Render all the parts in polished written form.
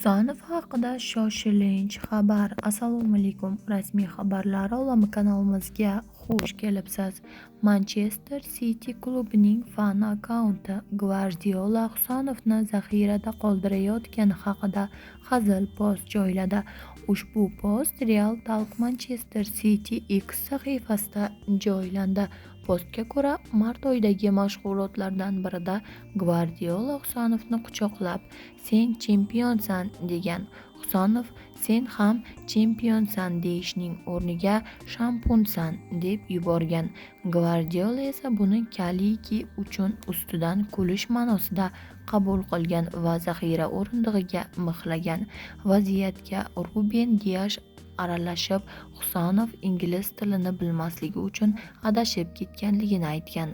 Husanov haqida shoshilinch xabar. Assalomu alaykum, rasmiy xabarlar olami kanalimizga xush kelibsiz. Manchester City klubining fan akkaunti Gvardiola Husanovni zaxirada qoldirayotgani haqida hazil post joyladi. Ushbu post Real Talk Manchester City X sahifasida joylandi. Postga ko'ra, mart oyidagi mashg'ulotlardan birida Gvardiola Husanovni quchoqlab, "Sen chempionsan" degan. Husanov "Sen ham chempionsan" deyishning o'rniga "Shampunsan" deb yuborgan. Gvardiola esa buni Kaliki uchun ustidan kulish ma'nosida qabul qilgan va zaxira o'rindig'iga mixlagan. Vaziyatga Ruben Diash aralashib, Husanov ingliz tilini bilmasligi uchun adashib ketganligini aytgan.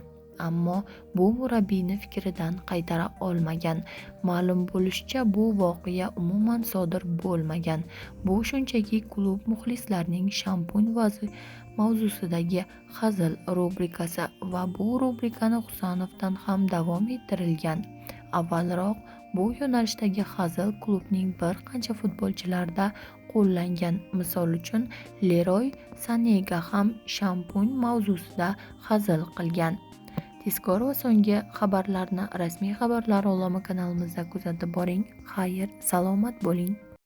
Ammo bu murabbiyni fikridan qaytara olmagan. Ma'lum bo'lishicha, bu voqea umuman sodir bo'lmagan. Bu shunchaki klub muxlislarining shampun mavzusidagi hazil rubrikasi va bu rubrikani Husanovdan ham davom ettirilgan. Avvalroq bu yo'nalishdagi hazil klubning bir qancha futbolchilarida qo'llangan. Misol uchun, Leroy Sanega ham shampun mavzusida hazil qilgan. Tezkor va so'nggi xabarlarni rasmiy xabarlar olami kanalimizda kuzatib boring. Xayr, salomat bo'ling.